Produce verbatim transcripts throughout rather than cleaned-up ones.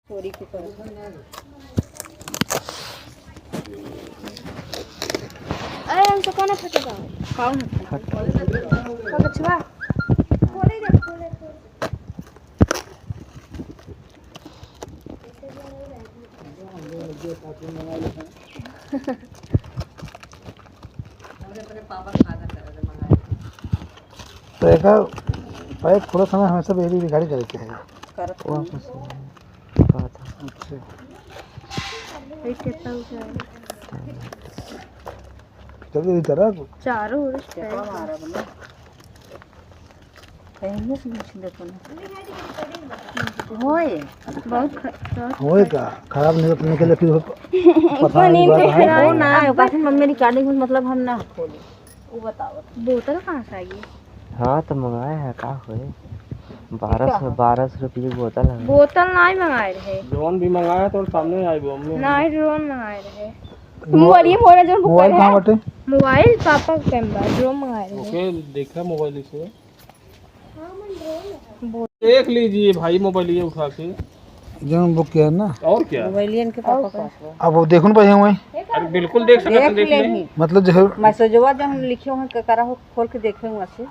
चोरी के कर। अरे, हमसे कौन फटेगा? कौन? पकछुआ। खोले रे, खोले, खोले। तो एकर पैक थोड़ा समय हमेशा बिजली बिगाड़ी करे के है। करत वो हूँ। आपस में कहा था। अच्छा। ये कितना ऊंचा है? जल्दी जल्दी करा। चारों ओर से कितना मारा बने? कहीं से कुछ देखो ना। होए। बहुत ख-, बहुत होए का? खराब निकल, निकले फिर पता नहीं बात है। वो ना, पास में मम्मी recording में, मतलब, हम ना खोले। वो बताओ। बोतल कहाँ से आई? हाँ, तो मंगाए हैं, का होए? बारह सौ, का? बारह सौ रुपये की बोतल है। बोतल नहीं मंगाए रहे। ड्रोन भी मंगाया तो सामने आई वो, मम्मी। नहीं, ड्रोन मंगाए रहे। तुम बोलिए, मोबाइल कहाँ बटे? मोबाइल पापा के कैमरा, ड्रोन मंगाए रहे। ओके, देखा मोबाइल इसे। देख लीजिए भाई, मोबाइल ये उठा के। जौन बुक किया है ना। और क्या? मोबाइलियन के पापा पास बा। अब वो देखो ना भाई, वहीं। अरे बिल्कुल देख सकते हैं, देख देख लें। लेंगे। मतलब जो है मैसेजवा जो हम लिखे हुए हैं, करा हो, खोल के देखे हुए से।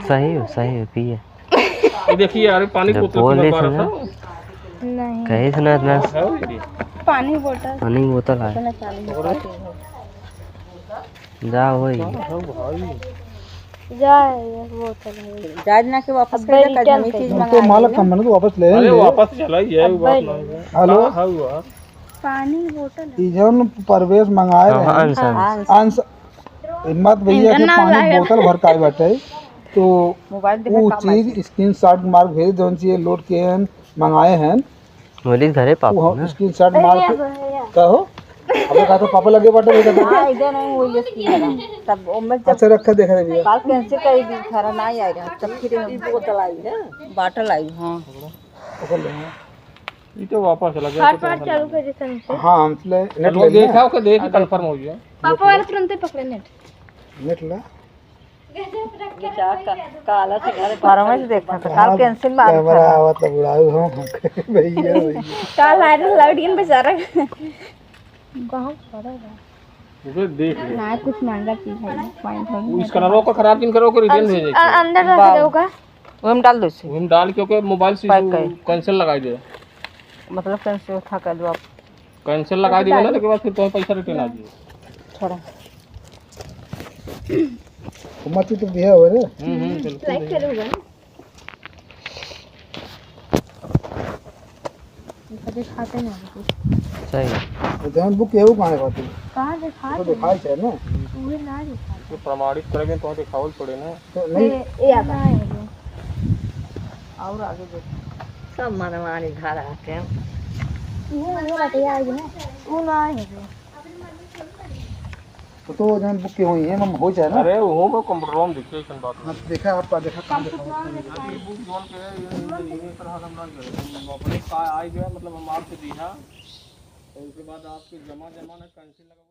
सही हो, सही हो, पिए। ये देखिए यार, पानी जब बोतल बोल में दे बारह सौ। नहीं। कहे से ना इतना। हाँ, है वो ये। पानी बोतल। पानी बोतल है। इतना पानी बोतल है। जा वही। जा, ये बोतल है। जा ना के वापस अब कर दे, रिटर्न कल हम ही कर चीज दे। मंगा तो मालक लेंगे। कम बने तो वापस ले अरे लेंगे। वापस चला ही है, अब वो बात बैठ नहीं है। हेलो। का हुआ? पानी बोतल है। ई जौन परवेश मंगाए हाँ, रहे हाँ, हैं, अंश, अंश। अंश। अंश, हिम्मत भैया के इनका नाम पानी लागल। बोतल भर के आई बाटे, तो मोबाइल देखा ऊ का चीज मैसेज? Screenshot मार भेज, जौन चीज लोड के हैं, मंगाए हैं। मोली घरे पापा वो ना। Screenshot मार के भैया, भैया। कहो, अबे का तो पापा लगे बाटे भैया तो। हाँ, इधर नहीं, वो ये screen है। तब वो मैं जब अच्छा रखा, देखा दे भैया। काल कैंसिल कर दी, खाना नहीं आएगा, तब फिर हम बोतल आई है, बॉटल आई, हाँ। ओकर ले, हाँ। ई तो वापस चला गया, hotspot चालू कर देता हूँ। हाँ, हम ले, नेट चलो, ले देखा ओके, देख, confirm हो गया। पापा वाला तुरंते पकड़े नेट। नेट ला। बेचारा का-, काला से घर पर परमेश देखा था, काल हाँ, कैंसिल मार कैमरा था। आवत है, बुढ़ाऊ हम, भैया, भैया। काल आए थे लाउडियन बेचारा। कहाँ पड़ा है? उसे देख ले। ना, कुछ महंगा चीज है, point हो वो गया। Scanner को खराब जिन करो, ओके return भेजे के। अ-, अंदर रख दो का? वो हम डाल दो इसे। वो हम डाल के ओके मोबाइल से पैक कर। Cancel लगाई दे। मतलब cancel उठा कर दो आप। Cancel लगाई दे ना, तो के बाद फिर तुम्हें पैसा return आ जाए। थोड़ा। मत तो दिया हो रे। हम्म, हम्म, बिल्कुल like दिया। करो भाई। इनका दिखाते नहीं कुछ। सही। तो जौन बुक केहू कहाँ है बात? कहाँ दिखा तो दे? दिखाई है ना। उहे ना दिखा। तो प्रमाणित करेंगे तो दिखावल पड़े ना। तो नहीं। ये, ये आता। ना है वो। और आगे देखो। सब मनमानी घर आके। वो, वो बतिया है ना। वो ना है वो। तो, तो जौन बुक के होई है, हम हो जाए ना। अरे, वो में कंप्यूटर में दिखे, ऐसन बात हाँ, नहीं। देखा आपका, देखा कहाँ देखा? कंप्यूटर में दिखाई। ये बुक जौन के है, ये, ये, ये तरह हम ना करें। हम अपने का आई गया, मतलब, हम आपसे दिया, तो उसके बाद आपके जमा, जमा ना cancel लगा।